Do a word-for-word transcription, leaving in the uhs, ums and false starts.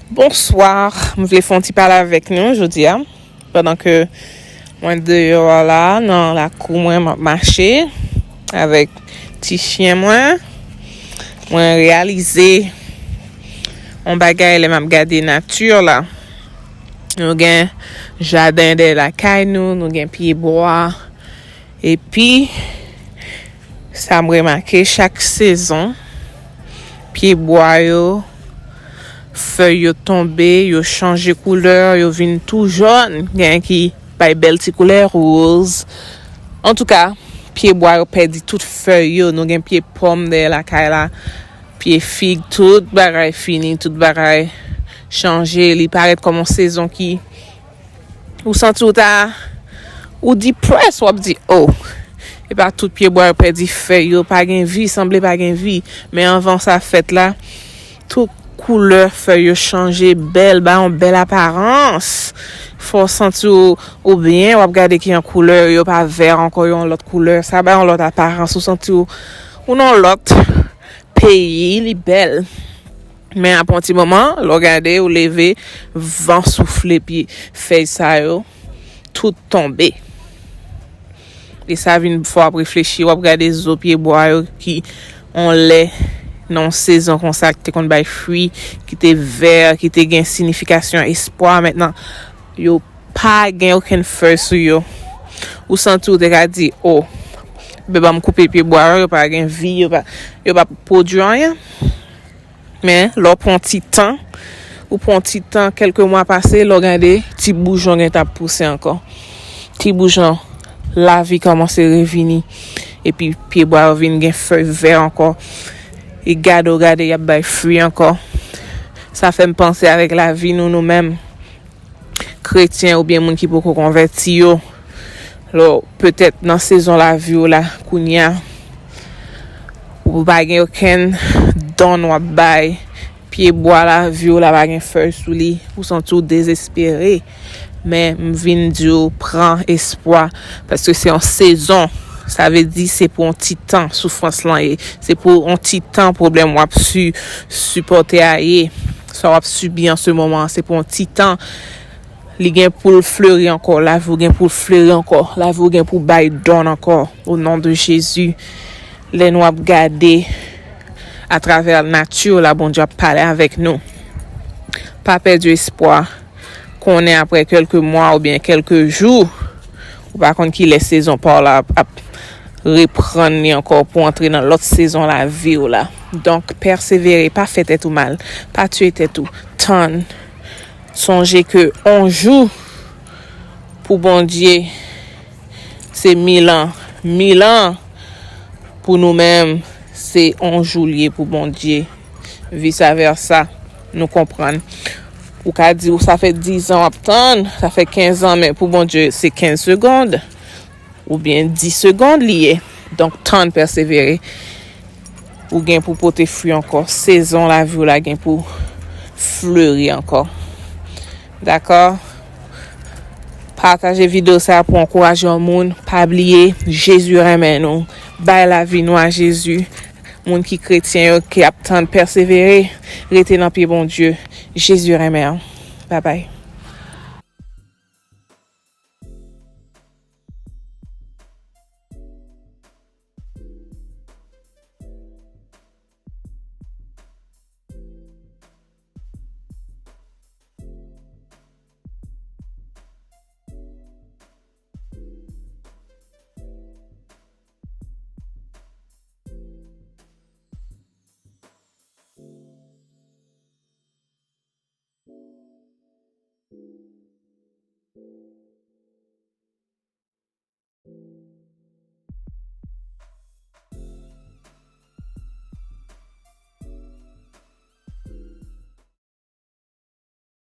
Bonswa, m vle fè yon ti pale avèk nou jodi a. Pandan ke mwen deyò a la, nan lakou mwen, m ap mache avèk ti chen mwen, mwen reyalize yon bagay lè m ap gade nati la. Nou gen jaden dèyè lakay nou, nou gen pye bwa. Epi, sa m remake, chak sezon, pye bwa yo, fèy yo tonbe, yo chanje koulè, yo vin tou jòn. Gen ki bay bèl ti koulè woz. Antouka, pye bwa yo pèdi tout fèy yo. Nou gen pye pòm dèyè lakay la, pye fig, tout bagay fini, tout bagay chanje. Li parèt kòm yon sezon ki ou santi w ta, ou depressed, w ap di, oh, e pa tout pye bwa yo pèdi fèy yo, pa gen vi, sanble pa gen vi. Men anvan sa fèt la, tout koulè fèy yo chanje, bèl, ba yon bèl aparans. Fè w santi w, ou byen, w ap gade ki yon koulè, yo pa vè ankò, yon lòt koulè, sa ba yon lòt aparans, ou santi w, ou nan lòt peyi, li bèl. Men apre yon ti moman, lè w gade, ou leve, van soufle, pi fèy sa yo, tout tonbe. E sa vin fè w ap reflechi, w ap gade zo pye bwa yo ki yon lè, nan yon sezon konsa, ki te konn bay fwi, ki te vè, ki te gen sinifikasyon, espwa, mentnan, yo pa gen okenn fèy sou yo. Ou santi w te ka di, oh, ben, ban m koupe pye bwa yo, yo pa gen vi, yo pa, yo pa pwodui anyen. Men, lè w pran ti tan, ou pran ti tan, kèlke mwa pase, lè w gade, ti boujon gen t ap pouse ankò. Ti boujon, lavi kòmanse revini. Epi, pye bwa yo vin gen fèy vè ankò. E gade w gade, y ap bay fwi ankò. Sa fè m panse avèk lavi nou, nou menm. Kretyen oubyen moun ki poko konvèti yo. Lò, petèt nan sezon lavi w la, kounye a, ou pa gen okenn don w ap bay. Pye bwa lavi w la pa gen fèy sou li. Ou santi w dezespere. Men m vin di w, pran espwa. Paske se yon sezon. Sa vle di se pou yon ti tan soufrans lan ye. Se pou yon ti tan pwoblèm w ap si-, sipòte a ye. Sa w ap sibi an se moman an, se pou yon ti tan. Li gen pou l fleri ankò. Lavi w gen pou l fleri ankò. Lavi w gen pou bay don ankò. O non de Jezi. Lè nou ap gade atravè nati la, Bondye ap pale avèk nou. Pa pèdi espwa. Konnen apre kèlke mwa oubyen kèlke jou, ou pa konn kilè sezon pa w la ap, ap reprann li ankò pou antre nan lòt sezon lavi w la. Donk, pèsevere, pa fè tèt ou mal, pa tiye tèt ou, tann. Sonje ke on jou pou Bondye, se mil an. Mil an pou nou menm, se on jou l ye pou Bondye. Vice versa, nou konprann. Ou ka di ou sa fè diz an w ap tann, sa fè kenz an, men pou Bondye, se kenz segonn, oubyen dis segonn li ye. Donk, tann, pèsevere. Ou gen pou pote fwi ankò. Sezon lavi w la gen pou fleri ankò. Dakò? Pataje videyo sa a pou ankouraje yon moun. Pa bliye, Jezi renmen nou. Bay lavi nou a Jezi. Moun ki kretyen yo, ki ap tann, pèsevere, rete nan pye Bondye. Jezi renmen w. Babay.